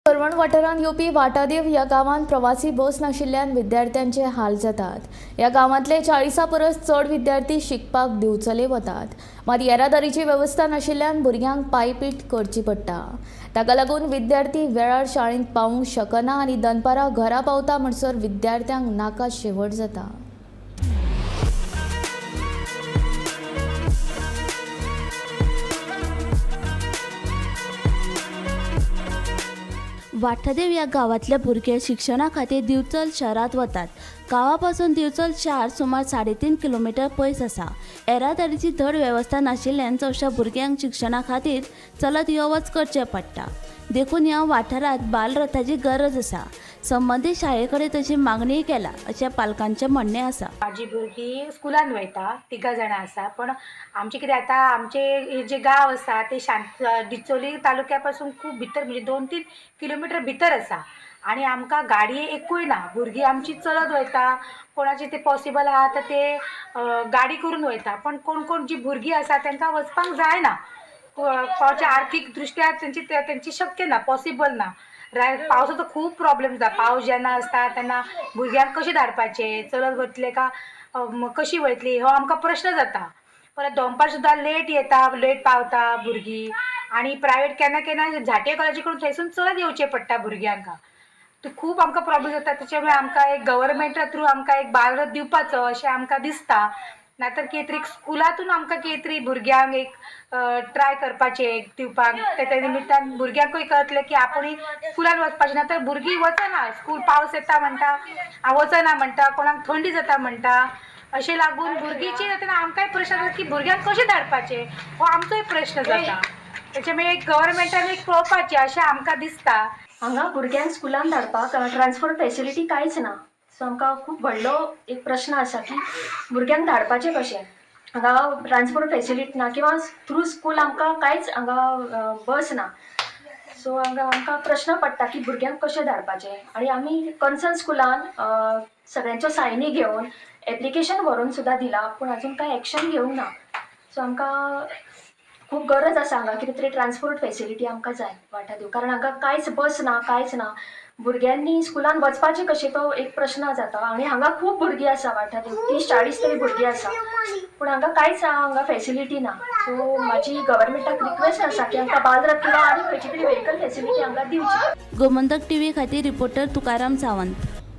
करवण वाठारांत येवपी वाठादेव ह्या गांवांत प्रवासी बस नाशिल्ल्यान विद्यार्थ्यांचे हाल जातात. ह्या गांवांतले 40 परस चड विद्यार्थी शिकपाक दिवचले वतात. मात येरादारीची वेवस्था नाशिल्ल्यान भुरग्यांक पायपीट करची पडटा. ताका लागून विद्यार्थी वेळार शाळेंत पावूंक शकना आनी दनपारां घरा पावता म्हणसर विद्यार्थ्यांक नाका शेवट जाता. वाठादेव ह्या गांवांतले भुरगे शिक्षणा खातीर दिवचल शहरांत वतात. गांवा पासून दिवचल शार सुमार 3.5 किलोमिटर पयस आसा. येरादारीची धड वेवस्था नाशिल्ल्यान चडश्या भुरग्यांक शिक्षणा खातीर चलत यो वच करचें पडटा. देखून ह्या वाठारांत बालरथाची गरज आसा. संबंदीत शाळे कडेन तशी मागणीय केला अशें पालकांचें म्हणणें आसा. म्हाजी भुरगीं स्कुलान वयता, तिगां जाणां आसा. पण आमचें कितें जाता, आमचे जे गांव आसा ते शांत डिचोली तालुक्या पासून खूब भितर, म्हणजे 2-3 किलोमिटर भितर आसा आनी आमकां गाडी एकूय ना. भुरगीं आमची चलत वयता, कोणाचें तें पॉसिबल आहा तर ते गाडी करून वयता, पण कोण कोण जी भुरगीं आसा तांकां वचपाक जायना. कोणाच्या आर्थीक दृश्ट्या तेंची शक्य ना, पॉसिबल ना. पावसाचो खूब प्रॉब्लेम जाता. पावस जेन्ना आसता तेन्ना भुरग्यांक कशें धाडपाचें, चलत वतले का कशी वयतली हो आमकां प्रश्न जाता. परत दनपार सुद्दां लेट येता, लेट पावता भुरगीं आनी प्रायवेट केन्ना केन्ना झांट्ये कॉलेजी कडून थंयसून चलत येवचें पडटा भुरग्यांक. खूब आमकां प्रॉब्लेम जाता. तेच्या मुळे आमकां एक गव्हर्मेंटा थ्रू आमकां एक बालरथ दिवपाचो अशें आमकां दिसता. नातर कितें तरी स्कुलांतून आमकां कितें तरी भुरग्यांक एक ट्राय करपाचें एक दिवपाक, तेच्या निमित्तान भुरग्यांकूय कळटलें की आपूण स्कुलान वचपाचें. ना तर भुरगीं वचना स्कूल, पावस येता म्हणटा वचना म्हणटा, कोणाक थंडी जाता म्हणटा. अशें लागून भुरगींची जाता आमकांय प्रश्न जाता की भुरग्यांक कशें धाडपाचें हो आमचोय प्रश्न जाता. तेच्या मुळे एक गव्हर्मेंटान एक पळोवपाचें अशें आमकां दिसता. हांगा भुरग्यांक स्कुलान धाडपाक ट्रान्सपोर्ट फेसिलिटी कांयच ना. सो आमकां खूब व्हडलो एक प्रश्न आसा की भुरग्यांक धाडपाचें कशें. हांगा ट्रान्सपोर्ट फेसिलिटी ना किंवा थ्रू स्कूल आमकां कांयच हांगा बस ना. सो हांगा आमकां प्रश्न पडटा की भुरग्यांक कशें धाडपाचें. आनी आमी कन्सर्न स्कुलान सगळ्यांच्यो सायनी घेवन एप्लिकेशन व्हरून सुद्दां दिलां, पूण अजून कांय एक्शन घेवंक ना. सो आमकां खूब गरज आसा हांगा कितें तरी ट्रान्सपोर्ट फेसिलिटी आमकां जाय वाठादेव, कारण हांगा कांयच बस ना, कांयच ना. भुरग्यांनी स्कुलान वचपाचें कशें तो एक प्रश्न जाता. आनी हांगा खूब भुरगीं आसा वाठादेव, 30-40 तरी भुरगीं आसा, पूण हांगा कांयच हांगा फेसिलिटी ना. सो म्हाजी गव्हर्मेंटाक रिक्वेस्ट आसा की हांकां बालरथ किंवा आनी खंयची तरी व्हेकल फेसिलिटी हांगा दिवची. गोमंतक टीव्ही खातीर रिपोर्टर तुकाराम सावंत.